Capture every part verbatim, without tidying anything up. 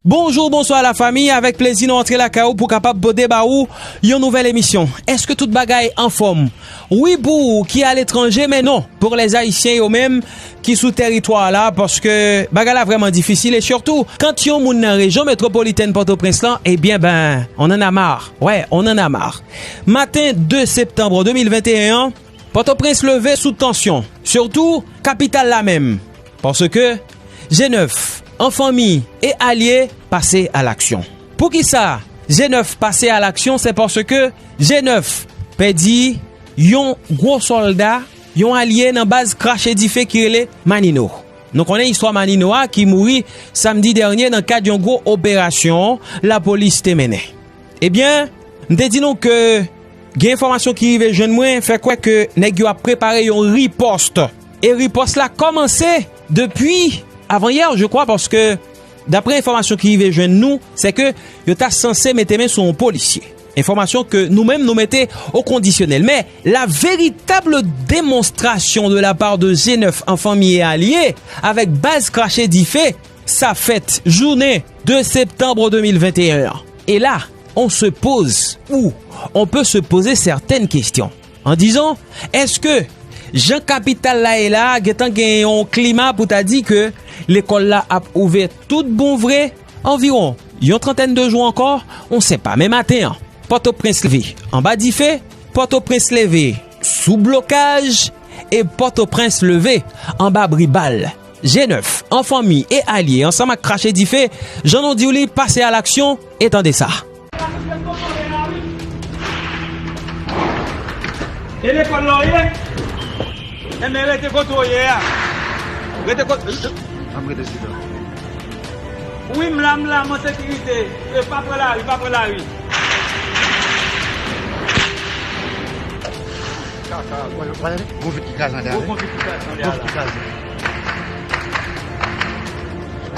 Bonjou, bonswa lafanmi, avèk plezi nou antre lakay ou pou kapab pote ba ou yon nouvèl emisyon. Èske tout bagay anfòm? Wi pou ou ki aletranje, men non pou lèzayisyen yo menm ki sou tèritwa la, paske bagay la vrèman difisil, e sitou, quand yon moun nan rejyon metwopolitèn Pòtoprens lan, ebyen, ben, on en a marre. Wè, on en a marre. Maten de septanm de mil venteyen an, Pòtoprens leve sou tansyon, sitou kapital la menm, paske G nèf, an fanmi e alye pase a laksyon. Poukisa G nèf pase a laksyon? Se paske G nèf pèdi yon gwo sòlda, yon alye nan baz krache dife ki rele Manino. Nou konnen istwa Manino a ki mouri samdi dènye nan kad yon gwo operasyon lapolis te mennen. Ebyen, m te di nou ke gen enfòmasyon ki rive jwenn mwen, fè kwè ke nèg yo ap prepare yon ripòs. E ripòs la kòmanse depi avanyè, je crois, paske daprè enfòmasyon ki rive jwenn nou, se ke yo ta sanse mete men sou yon polisye. Enfòmasyon ke nou menm nou mete o kondisyonèl. Men, la véritable démonstration de la part de G nèf an fanmi e alye avèk baz krache dife, sa fèt jounen de septanm de mil venteyen an. E la, on se pose, ou on peut se poser certaines questions. An dizon, èske jan kapital la ye la, gentan gen yon klima pou ta di ke lekòl la ap ouvè tout bon vre? Anviwon yon trantèn de jou ankò, on sait pas. Men maten an, Pòtoprens leve anba dife, Pòtoprens leve sou blokaj, e Pòtoprens leve anba bri bal. G nèf, an fanmi e alye, ansanm ak krache dife, jan nou di w li, pase a laksyon, e tande sa. E lekòl la w ye? Enben, rete kote w ye a. Rete kote. An rete sidan. Wi, m la, m la, m an sekirite. E, pa pran lari, pa pran lari. Ka, ka, wè, wè, gon vit ki kraze anlè a, wi. Gon vit ki kraze anlè a la. Gon vit ki kraze.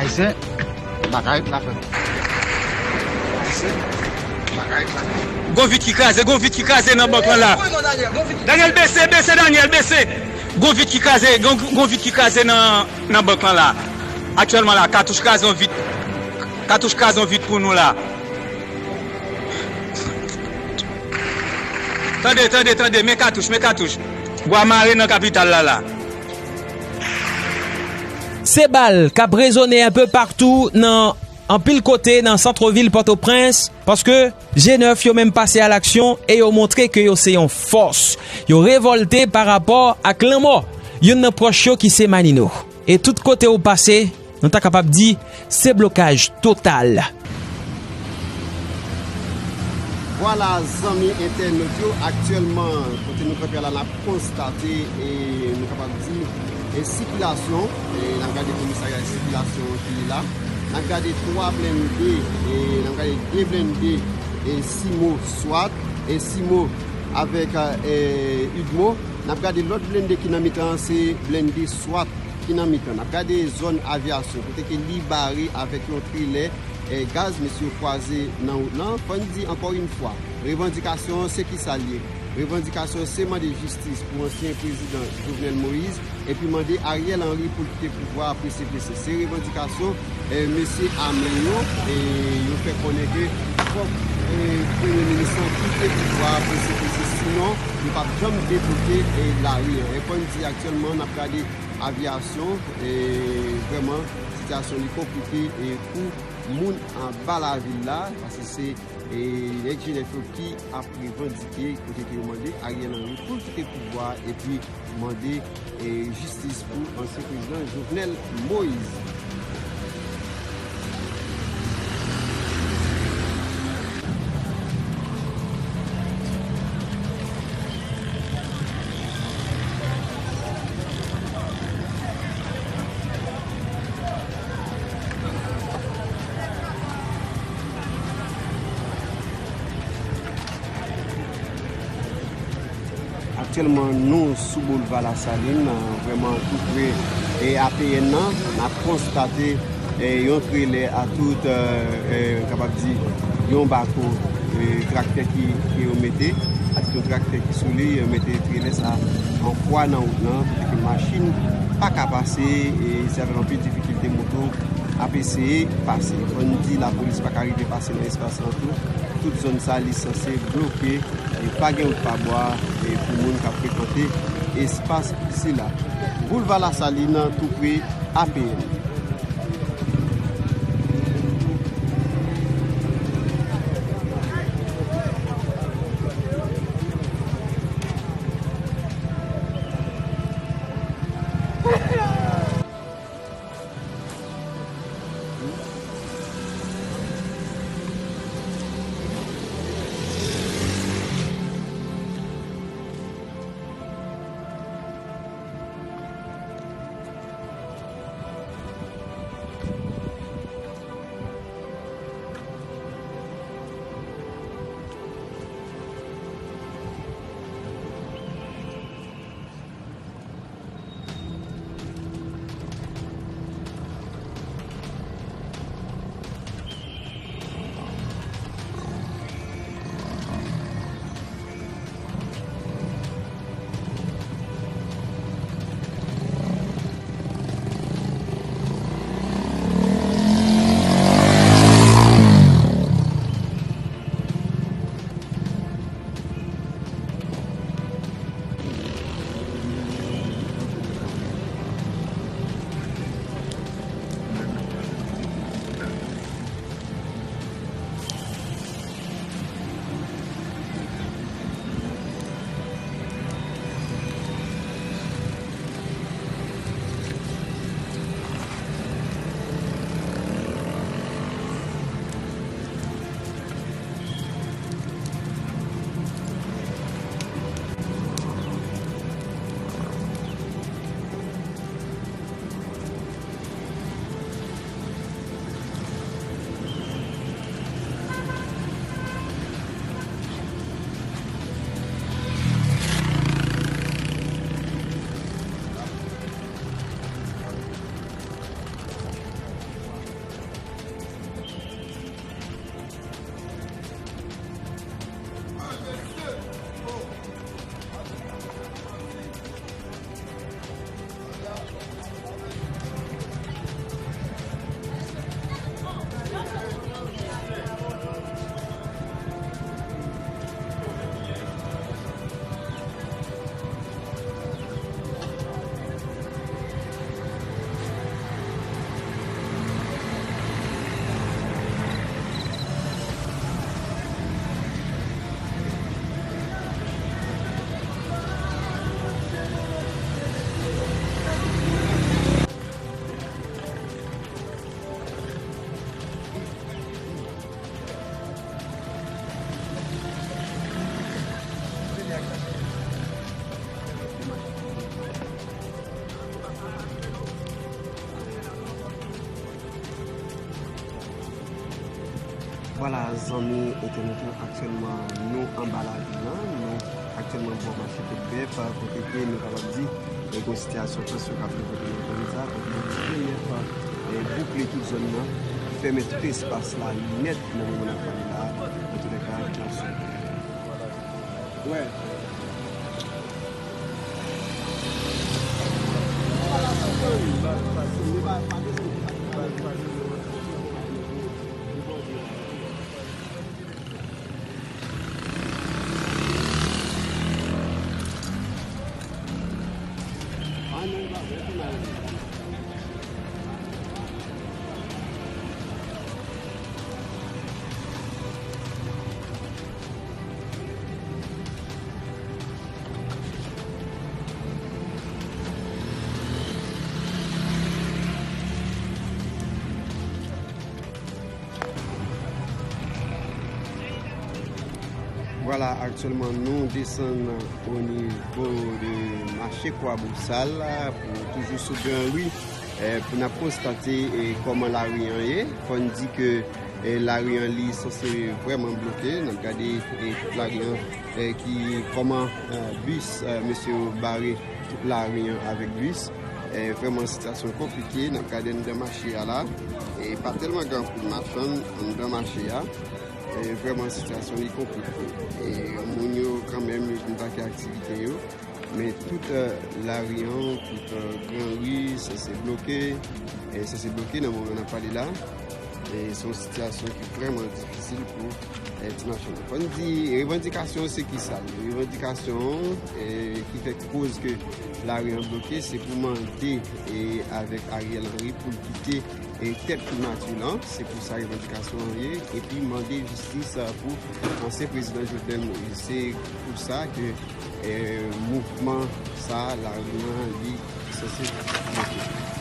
Ayisyen, m pa ka ret la, frè m. Ayisyen, m pa ka ret la. Gon vit ki kraze, gon vit ki kraze nan bank lan la. Daniel, bese, bese, Daniel, bese. Gon vit ki kraze, gon, gon vit ki kraze nan, nan bank lan la. Aktyèlman la, katouch kraze yon vit. Katouch kraze yon vit pou nou la. Tande, tande, tande, men katouch, men katouch. Bwa mare nan kapital la, la. Se bal k ap rezone enpe patou nan anpil kote nan sant vil Pòtoprens, paske G nèf yo menm pase a laksyon e yo montre ke yo se yon fòs. Yo revòlte pa rapò ak lanmò youn nan pwòch yo ki se Manino. E tout kote ou pase, nou ta kapab di, se blokaj total. Vwala, zanmi entènòt yo, aktyèlman, kote nou kanpe a la, n ap konstate, e nou kapab di, e sikilasyon, e n ap gade komisarya sikilasyon ki la, n ap gade twa blende, e n ap gade de blende, e Simo swat, e Simo avèk, e, Udmo, n ap gade lòt blende ki nan mitan an, se blende swat ki nan mitan. N ap gade zòn avyasyon, kote ke li bare avèk yon trelè, e, gaz, mesye yo kwaze nan wout lan. Fò n di ankò yon fwa, revandikasyon an se kisa l ye? Revandikasyon se mande jistis pou ansyen prezidan Jovenel Moïse, epi mande Ariel Henry pou l kite pouvwa a prese prese. Se revandikasyon, e, mesye ame yo, e yo fè konnen ke fòk, e, premye minis lan kite pouvwa a prese prese, sinon yo p ap janm debloke, e, lari an. E fò n di aktyèlman n ap gade avyasyon, e vrèman, sitiyasyon li konplike, e pou moun anba lavil la, paske se, e nèg G nèf yo ki ap revandike, kote ke yo mande Ariel Henry pou l kite pouvwa a, epi mande, e jistis pou ansyen prezidan Jovenel Moïse. Aktyèlman, nou sou boulva Lasalin, vrèman tou pre, e, A P N nan. N ap konstate, e, yon trelè a tout, e, e, kapab di, yon bako, e, traktè ki, ki yo mete, a tout yon traktè ki sou li, yo mete trelè sa an kwa nan wout lan, kote ke machin pa ka pase, e se avèk anpil difikilte moto ap eseye pase. Fò n di lapolis pa ka rive pase nan espas lan tou. Tout zòn sa li sanse bloke, e pa gen wout pa bwa, e pou moun k ap frekante espas sila. Boulva Lasalin tou pre A P N. Vwala, zanmi entènèt yo, aktyèlman nou anba lavil lan, nou aktyèlman bò mache Tèt Bèf, kote ke nou kapab di, e, gen yon sitiyasyon tansyon k ap devlope nan zòn sa, kote yo te premyè fwa, e, boukle tout zòn nan, fèmen tout espas la nèt nan moman n ap pale la, antoulèka, tansyon. Wè. Vwala, aktyèlman nou desann o nivo de mache Kwabosal pou toujou sou Gran Ri, eh, pou n ap konstate, eh, kòman lari an ye. Fò n di ke, eh, lari an li sanse vrèman bloke. N ap gade, eh, tout lari an, eh, ki kòman, eh, bis, eh, mesye yo bare tout lari an avèk bis. E, vrèman, sitiyasyon konplike. N ap gade anndan mache a la. E, pa tèlman gen anpil machann anndan mache a. E, vrèman, sitiyasyon li konplike. E, moun yo, kanmenm, yo vin pake aktivite yo. Men tout, eh, lari an, tout, eh, gran ri, sanse bloke, eh, sanse bloke nan moman n ap pale la. E se yon sitiyasyon ki vrèman difisil pou, eh, ti machann. Fò n di, revandikasyon se ki sa l ye? Revandikasyon, eh, ki fè koz ke lari an bloke, se pou mande, eh, avèk Ariel Henry pou l kite, eh, tèt primati lan. Se pou sa revandikasyon an ye. Epi mande jistis, eh, pou ansyen prezidan Jovenel Moïse. Se pou sa ke, eh, mouvman sa a, lari an, li sanse bloke.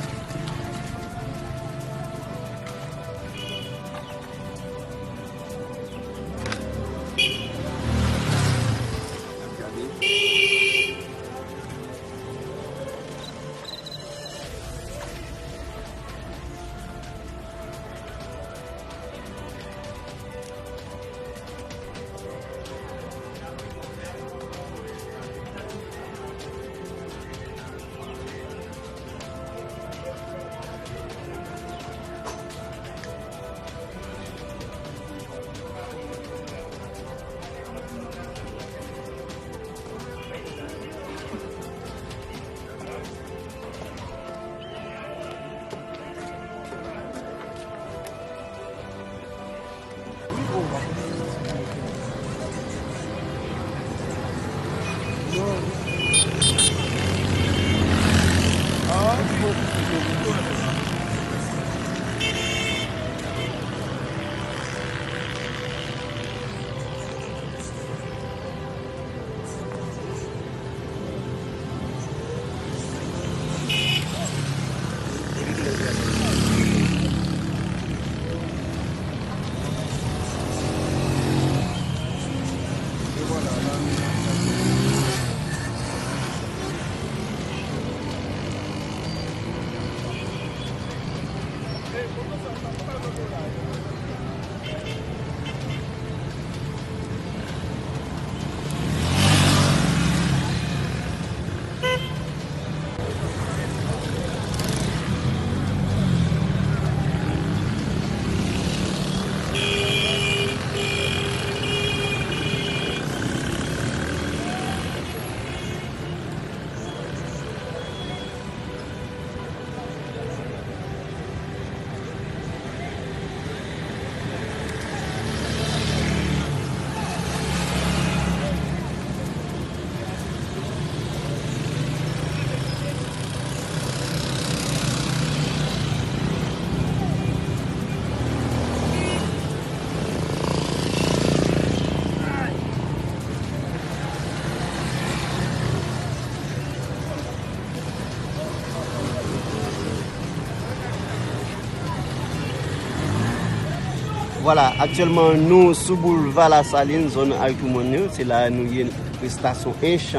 Vwala, aktyèlman nou sou boulva Lasalin, zòn Aytou Mòn yo. Se la nou ye, estasyon Ench,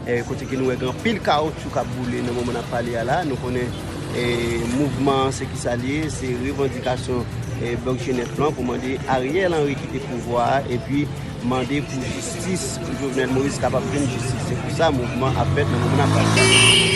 eh, kote ke nou wè gen anpil kawotchou k ap boule nan moman n ap pale a la. Nou konnen, eh, mouvman an se ki sa l ye, se revandikasyon, eh, blòk G nèf lan pou mande Ariel Henry kite pouvwa a, epi mande pou jistis, pou Jovenel Moïse kapab jwenn jistis. Se pou sa mouvman ap fèt nan moman n ap pale.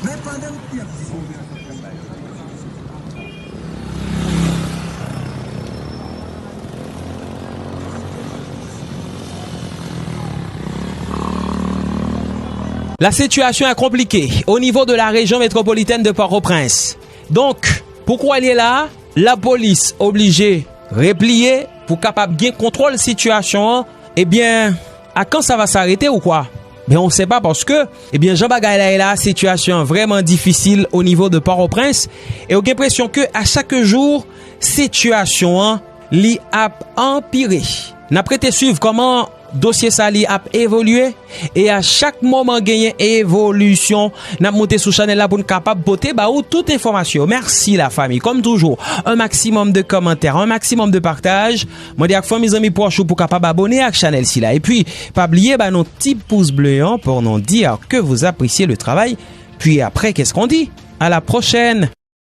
Men pandan m ap di. La situation est compliquée au niveau de la région métropolitaine de Port-au-Prince. Donc, Pou kwè l ye la a, lapolis oblije repliye pou kapab gen kontwòl sitiyasyon an. Ebyen, à quand ça va s'arrêter ou quoi? Ben, on sait pas parce que, ebyen, jan bagay la ye la, sitiyasyon an vrèman difisil o nivo de Pòtoprens. E ou gen enpresyon ke a chak jou, sitiyasyon an, li ap anpire. N ap rete swiv kòman dosye sa li ap evolye. E a chak moman genyen evolisyon, n ap moute sou chanèl la pou n kapab pote ba ou tout enfòmasyon. Mèsi la fami. Kòm toujou, un maximum de commentaires, un maximum de partage. Mande ak fanmi, zanmi, pwòch ou pou kapab abone ak chanèl sila. Epi, pa bliye ba nou ti pous ble an pour nous dire que vous appréciez le travail. Puis après, qu'est-ce qu'on dit? À la prochaine.